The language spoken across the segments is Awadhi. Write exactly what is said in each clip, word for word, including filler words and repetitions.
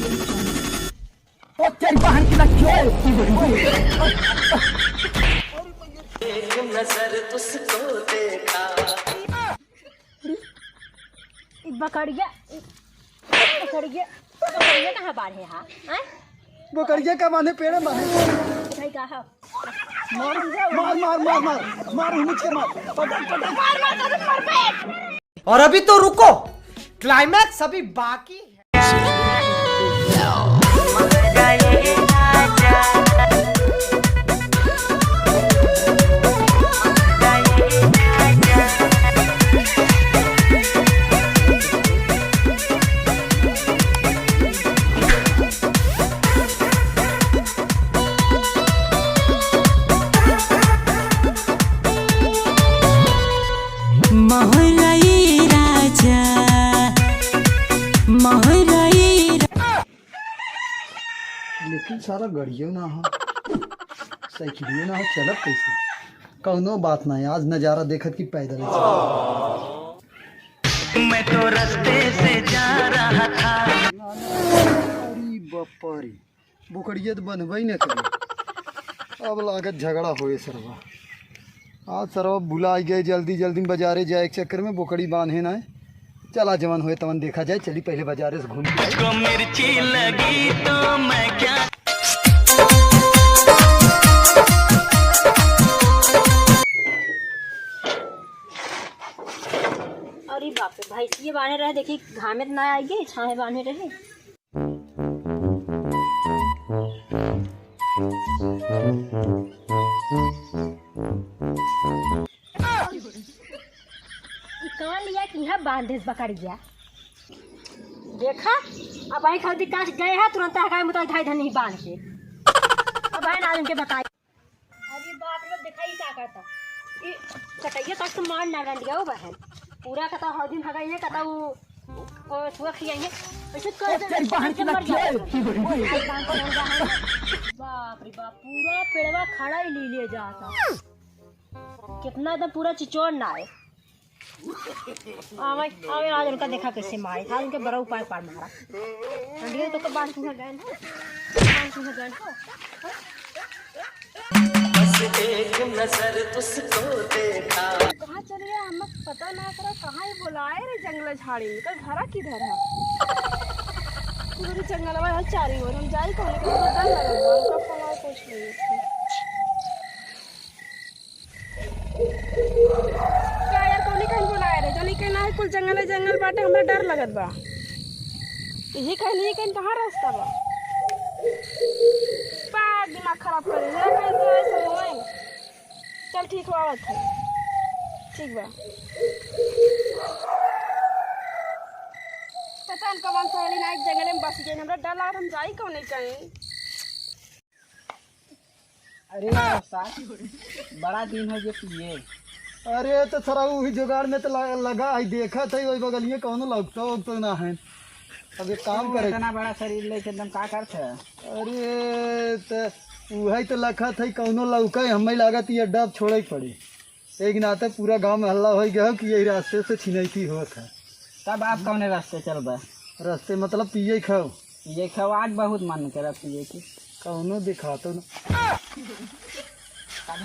ओ तेरी बहन की लड़की है। एक नजर तुझको देखा। ई बकरिया, ई बकरिया, बकरिया कहाँ बांधे हा? हैं? बकरिया का बांधे, पेड़े बांधे। भाई का हा? मार, मार, मार, मार, मार, मार, हुमुच के मार, पटक, पटक। मार, मार, पटक, मार, पटक। और अभी तो रुको, climax अभी बाकी है। महरई राजा, महरई रा- लेकिन सारा गड़ियो ना हो, साइकिलियो ना हो, चलब कैसे? कौनो बात ना है, आज नजारा देखत कि पैदल ही चलब। मैं तो रास्ते से जा रहा था। अरे बाप रे, बोकड़िया तो बनबे न करे। अब लागत झगड़ा होए सरवा। आज सरवा भुलाई गए, जल्दी जल्दी में बाजारे जाए के चक्कर में बोकड़ी बांधे ना है। चला जवन होए तवन देखा जाए, चली पहले बाजारे से घूम के आई। को मिर्ची लगी तो मैं क्या अरे बाप रे, भैंसिए बांधे रहे, देखी घामे त ना आई गई, छाहे बांधे रहे। ई कौन लिया कि यहाँ बांध देस बकरिया? देखा, अब आई खाली काट गए है, तुरंत हकाई मुताई धाई धनी बांध के। अब आई ना इनके बताई। अरे बाप रे, देखा ई का करता। ई कटैया तक तो मार ना रंडिया हो बहन। पूरा कता हौदी भगाई है, कता उ, उ, सुआ खियाई है। ऐसे कर दे, तेरी बहन की मर लग जाए। गई। बाप रे बाप, पूरा पेड़वा खड़ा ही ले लिया जाता। कितना एकदम पूरा चिचोड़ ना है। आवे, आवे, आज उनका देखा कैसे मारे। आज उनके बड़ा उपाय पार मारा। ठंडिया तो, तो बांध के गए ना। बांध के गए ना। बस एक नजर तुझको देखा। कहाँ चल गया? हम पता ना करा, कहाँ ही बोलाए रे जंगल झाड़ी में। कल भरा किधर है? पूरे जंगलवा है चारी ओर। हम जाई कौन? लेकिन हमको डर लगल बा। हमका फोन कुछ नहीं है। का यार, कौनी कहीं बोलाए रहे? जानी के ना है, कुल जंगल है, जंगल बाटे, हमरा डर लगत बा। यही कहीं, यही कहीं कहाँ रास्ता बा? बा, दिमाग खराब करे, यही कहीं तो ऐसे होए। चल ठीक बा, आवत है। ठीक बा। पता न कौन सहेली ना एक जंगल में बस गई, हमरा डर लागत, हम जाई कौनी कहीं। अरे यार उस्ताद, बड़ा दिन हो गए पिए। अरे तो सारा वही जुगाड़ में तो ल-, लगा है, देखत है वही बगलिए कौनो लौकता वोकता ना है। अब एक काम तू करे। इतना बड़ा शरीर लेके एकदम का करत है? अरे तो वही तो लखत है, कौनो लौका है, हमें लागत ये डब छोड़े के पड़ी। एक नाते पूरा गांव में हल्ला हो गया हो कि यही रास्ते से छिनैती होत है। तब आप कौने रास्ते चलबे? रास्ते मतलब पिए खाओ। पिए खाओ, आज बहुत मन करे पिए के। कौनो दिखा तो ना। अरे,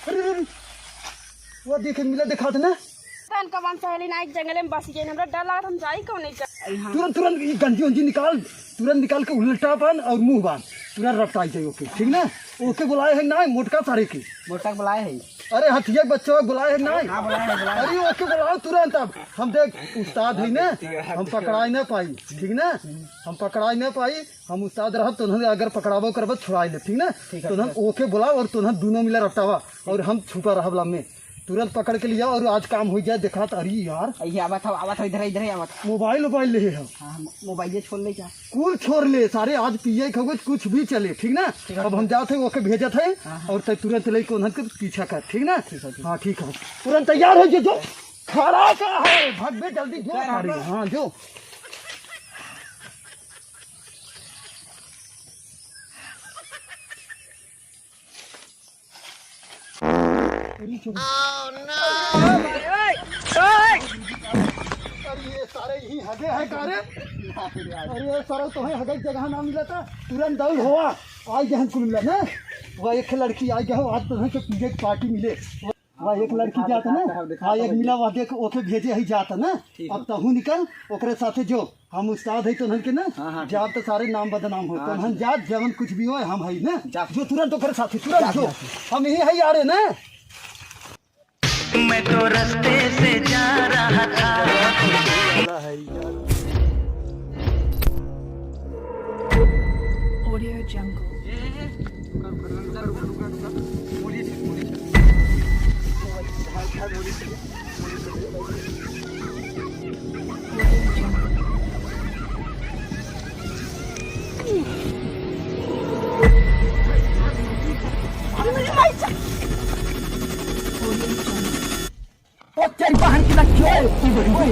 अरे, अरे, वो देखे मिला, दिखा दे ना। तन कवन सहेली ना एक जंगले में बस गई, हमरा डर लागत, हम जाई कौन नहीं कर। तुरंत, तुरंत ये गंजी उंजी निकाल, तुरंत निकाल के उल्टा बांध और मुंह बांध, तुरंत रपटाई जाए ओके, ठीक ना? ओके बुलाए है ना, मोटका सारे के। मोटका के बुलाए है। अरे हथिया के बच्चा बुलाए है ना? हाँ, बुलाए है, बुलाए है। अरे ओके बुलाओ तुरंत, अब हम देख उस्ताद है ना, हम पकड़ाई ना पाई, ठीक ना? हम पकड़ाई ना पाई, हम उस्ताद रहब, तोन्हन अगर पकड़ाबो करब, छोड़ाई ले, ठीक ना? ठीक है, तोन्हन ठीक है। ओके बुलाओ और तोन्हन दोनों मिला रपटावा और हम छुपा रहब लम्मे। तुरंत पकड़ के लिया और आज काम हो जाए, देखा त, अरे यार। ये आवत हो, आवत हो, इधर, इधर ही आवत हो। मोबाइल, मोबाइल ले हम। हाँ, हम मोबाइल ये छोड़ ले क्या? कुल छोड़ ले, सारे आज पिए खाओगे, कुछ भी चले, ठीक ना? ठीक है, अब हम जात है, ओके भेजत है, हाँ, हाँ। और तै तुरंत लेके उन्हन के पीछा कर, ठीक ना? ठीक है, ठीक। हाँ, ठीक है। तुरंत तैयार हो जो, जो। खड़ा का है, भाग बे, जल्दी जो, सर, सारे। हाँ, जो। ये सारे यहीं हगे हैं का रे? अरे सारे, तोहे हगे के जगह ना मिला था, तुरंत दौड़ हुआ, आ गए हम कुल मिला ना। वह एक लड़की आ गया हो, आज तो तुमसे पीछे की पार्टी मिले। वह एक लड़की जाता ना, हाँ, एक मिला, वह देख, ओके भेजे ही जाता ना। ठीक है। अब तहू निकल, ओकरे साथे जो, हम उस्ताद है तो उन्हन के ना, हाँ, हाँ, ठीक। जाब तो सारे नाम बदनाम हो, हाँ, तो उन्हन ठीक। जात जवन कुछ भी हो, हम है ना, जा। जो तुरंत ओकरे साथे, तुरंत जा, जो, जा, जा। हम यही है यारे ना। मैं तो रास्ते से जा रहा था। Audio Jungle। ओ तेरी बहन की लड़की, ओए, तू बड़ी, ओए।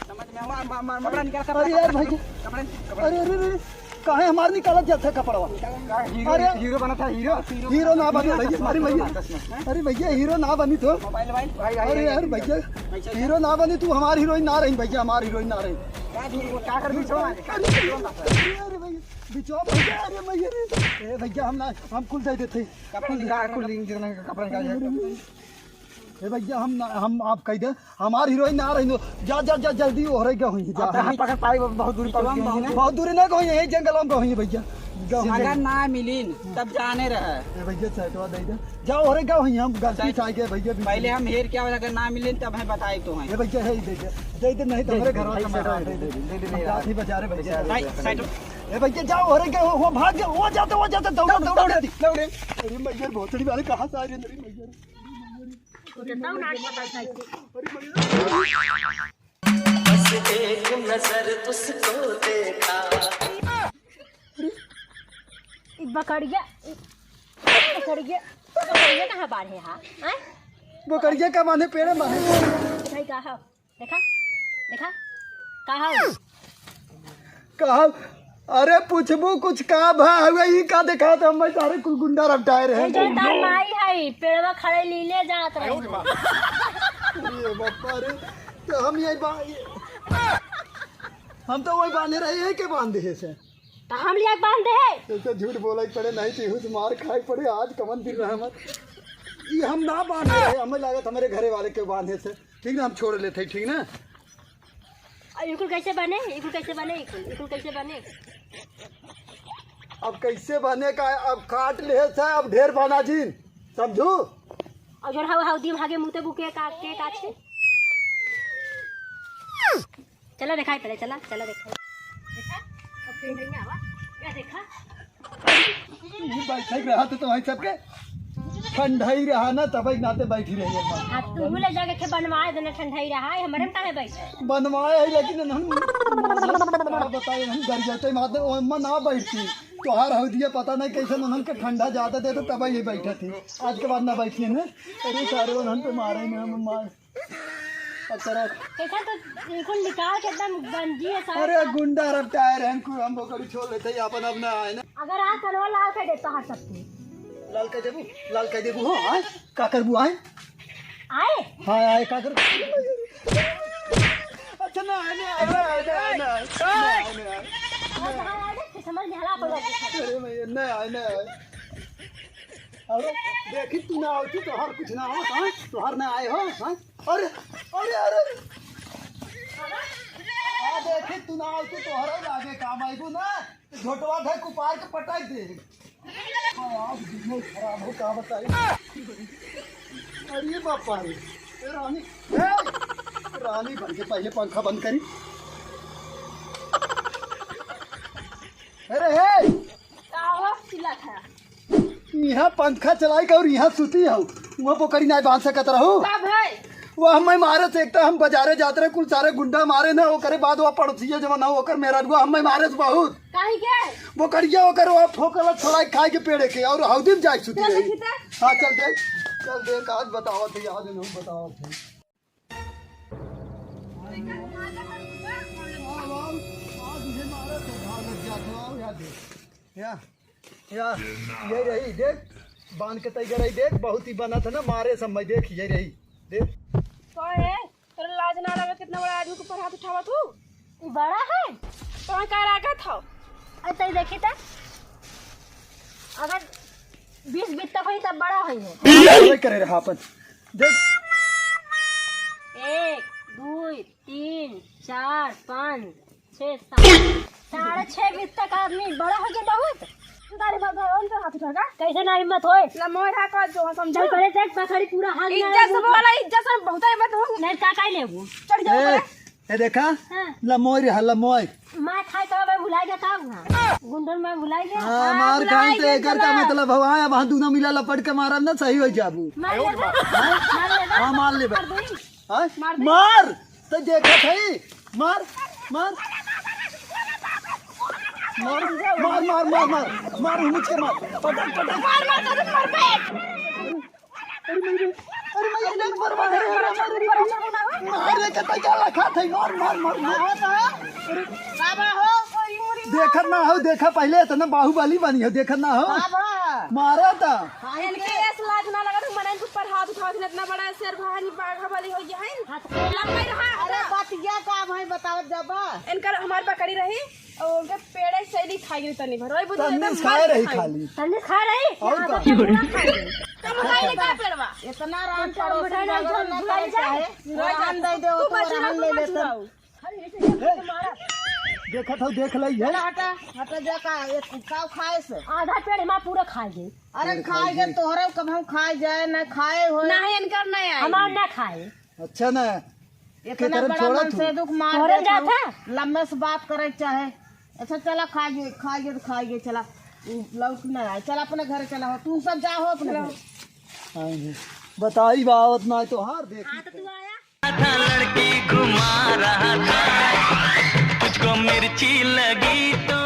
समझ में, मार, मार, मार, कपड़ा निकाल, कपड़ा, अरे यार भाई, कपड़ा, कपड़ा। अरे, अरे, अरे, काहे हमार निकालत जात है कपड़वा? हीरो, अरे। हीरो बना था, हीरो। हीरो ना बनी भैया, अरे भैया, अरे भैया, हीरो ना बनी तो। मोबाइल, मोबाइल, भाई, भाई, अरे भाई, यार भाई। भैया, हीरो ना बनी तू, हमार हीरोइन ना रही भैया, हमार हीरोइन ना रही। क्या हीरो, क्या कर दी, छोड़। अरे, अरे भैया, बिचवा भैया, अरे भैया रे। ए भैया, हम ना, हम कुल दे देते। कपड़ा निकाल, कुल निकाल, कपड़ा निकाल। ए भैया, हम ना, हम आप कह दे, हमार हीरोइन ना रही। जा, जा, जा, जल्दी ओहरे गए हुई, जा। अब हम पकड़ पाई, बहुत दूरी पहुंच गई है ना। बहुत दूरी ना गई, यही जंगल में गई है भैया। अगर ना मिलीन, तब जाने रहे। ए भैया, सेटवा दे दे। जा, ओहरे गए हुई, हम गलती से आ गए भैया। पहले हम हेर क्या, अगर ना मिलीन, तब हम बताए तो हैं। ए भैया, है ही दे दे। दे दे, नहीं तो दे हमारे दे, घर वाला भाई, कमाए सेटवा रहे। दे दे, दे दे, दे दे, हम जात ही बाजारे भैया। भाई, सेटवा। ए भैया, जा, ओहरे गए हो, वो भाग गए, वो जाते, वो जाते, दौड़, दौड़, दौड़, दौड़। दौड़। अरे मैया, भोसड़ी वाले कहाँ से आ रहे हैं? अरे मैया। तो कितना नाटक करता है इसको। अरे मैया। बस एक नजर तुझको देखा। ई बकरिया, ई बकरिया, बकरिया कहाँ बांधे हा? हैं? बकरिया का बांधे, पेड़े बांधे। भाई का हा? देखा, देखा, का हा? का हा? अरे पूछबू कुछ का भा हुआ, ई का देखा था? हम सारे कुल गुंडा रपटाए रहे। ए, जो तार माई है, पेड़वा खड़े लीले जात रहे। अरे बापा रे, तो हम ये बा-, ये, हम तो वही बांधे रहे, यही के बांधे है से। तो हम लिया के बांध दे है। ऐसे झूठ बोला ही पड़े, नहीं तो इहू से मार खाए पड़े। आज कमन दिन रहा हमार। ये हम ना बांधे रहे, हमें लागत हमारे घरे वाले के बांधे से। ठीक ना, हम छोड़ लेते हैं, ठीक ना? अब इकुल कैसे बने? इकुल कैसे बने? इकुल, इकुल कैसे बने? अब कैसे बने का? अब काट ले से, अब ढेर बना जिन, समझू? और जो हाउ, हाउ दिम हागे मुते बुके काट के, काट के। चला देखाई पहले, चला, चला देखा। देखा? अब फिर नहीं आवा। क्या देखा? ये बैठक रहा तो तुम्हारे सबके ठंडाई रहा ना, तब एक नाते बैठी रही है। हाँ, तू ले जाके के बनवाए देना, ठंडाई रहा है, हमारे में काहे बैठे? बनवाए है, लेकिन हम का बताए, हम घर जाते माते ओमा ना बैठती। तोहार हो दिया, पता नहीं कैसे उन्हन के ठंडा ज्यादा दे, तो तब ये बैठा थी। आज के बाद ना बैठिए ना। अरे सारे उन्हन पे मारे ना, हम मार। अच्छा, रख। कैसा तो इनको निकाल के एकदम गंजी है सारा। अरे, गुंडा रपटाए रहे, हम को, हम बकरी छोड़ लेते ही, अपन अब ना आए ना। अगर आ कनवा लाल कर देता हर सबके। लाल कर देबू, लाल कर देबू, हो, आए? का करबू, आए? आए? हाँ, आए, का करबू? अच्छा, ना आए, ना आए, ना आए, ना आए, ना आए, ना आए, ना आए। हाँ, तो हाँ, आए, फिर समझ में हला पड़ जाती है। अरे, मैं, ना आए, ना आए। अरे, देखी तू ना आवती, तोहर कुछ ना हो, हाँ? तोहर ना आए हो, हाँ? अरे, अरे, अरे, अरे। आ, देखी तू ना आवती, तोहर लागे काम आइबू ना, तो झोटवा धर कुपार के पटाई दे। हाँ, आज दिमाग खराब हो, का बताई? अरे बापा रे, ए रानी, ए, रानी बन के पहले पंखा बंद करी। अरे हे, का हो चिल्लात है? यहाँ पंखा चलाई के और यहाँ सुती हो, वो बोकरी नाय बांध सकत रहू। का भाई? वो हमें मारे से, एक तो हम बाजारे जात रहे, कुल सारे गुंडा मारे ना, ओकरे बाद वो पड़ोसिया जवन हो, ओकर मेहरारुआ हमें मारे से बहुत। काहे के? बोकरिया ओकर वो फोकला छोड़ाई खाए के पेड़े के और हौदी में जाए सुती चल रही। देखी त। हाँ, चल दे, चल दे, आज बतावत है, आज नहीं बतावत है। या, या, ये रही, देख, बांध के तैयार रही, देख, बहुत ही बना था ना, मारे सब मैं, देख, ये रही, देख। तो ए, तोर ना लागत, कितना बड़ा आदमी के ऊपर हाथ उठावत हूँ। ई बड़ा है? तो का लागत हो? अरे, तई देखी त, अगर बीस बित्ता होई, तब बड़ा होई है। हाँ, वही करे रहा अपन। देख। एक, दुई, तीन, चार, पाँच, छः, सात। साढ़े छः बित्ता का आदमी बड़ा हो गया बहुत। तू तारे बाप भगवान से हाथ उठा का? कैसे ना हिम्मत होए? ला मोर हाथ हाथ जो समझो। चल पहले देख पकड़ी पूरा हाल ना इज्जत से लेबू। बोला, इज्जत से बहुत हिम्मत हो। नहीं, का काई लेबू? चढ़ जाओ ए, ऊपर। ए देखा, हाँ। लमोई रहा, लमोई। मार खाए तो मैं भुला गया था वहाँ। गुंडन में भुला गया। हाँ, हाँ, मार भुला खाए तो गया एकर का चला। मतलब हवा है, वहाँ दूना मिला लपट के मारब ना, सही हो जाबू। मार ले बा। हाँ? मार ले बा। हाँ, मार ले बा। मार दे। हाँ? मार दे। मार। तो देखा था ही। मार, मार। मार, मार, मार, मार, मार। मार, मुझ के मार। पटक, पटक। मार, मार, मार, मार, मार। अरे माई रे, अरे माई रे, मर, मर, मर, मर, मर, मर। मारे के तैयार रखा थे, मार, मार, मार, मार। का बा हो? देखत ना हो, देखा पहले इतना बाहुबली बनी हो, देखत ना हो। का बा? मारा था। इनके ऐस लाज ना लगा, तुम मने इनके ऊपर हाथ उठाओ, इतना बड़ा शेर भानी बाघा वाली हो गया है। लंबा ही रहा। अरे बतिया का भाई बताओ जब। इनकर हमार पकड़ी रही। और उनके पेड़े से नहीं खाई तनी भर। वही बुद्धि तन्नी एकदम खाए मार रही खाई। खाली। तन्नी खा रही? और यहाँ का? तो पूरा खा रही। कम खाई नहीं का पेड़वा? इतना राम तो पड़ोसी मोटा ना झगड़ा ना झुलाई करे जाए। चाहे। राम दे दे, तू तो बस राम ना ले तो ले मत तब। छुड़ाओ। देखत हो, देख लई है। चला हटा, हटा जा का, एक काव खाए से। आधा पेड़ हमार पूरा खा गए। अरे पेड़ खाए खाए गए, गए। तोहरे कबहू खाए जाए, ना खाए होए। नहीं, इनकर नहीं आई। हमार ना खाए। अच्छा ना, इतना के तरफ बड़ा छोड़ा मन तू? से दुख मार तोरे देत जात हूँ। है? लम्बे से बात करे के चाहे। अच्छा चला खाइए, खाइए तो खाइए, चला। उ लौट ना आए, चला अपने घर चला हो, तू सब जा हो अपने घर। आएंगे। बताई बावत ना तो हार देख। हाँ, तो तू आया। था लड़की घुमा रहा था, तुझको मिर्ची लगी तो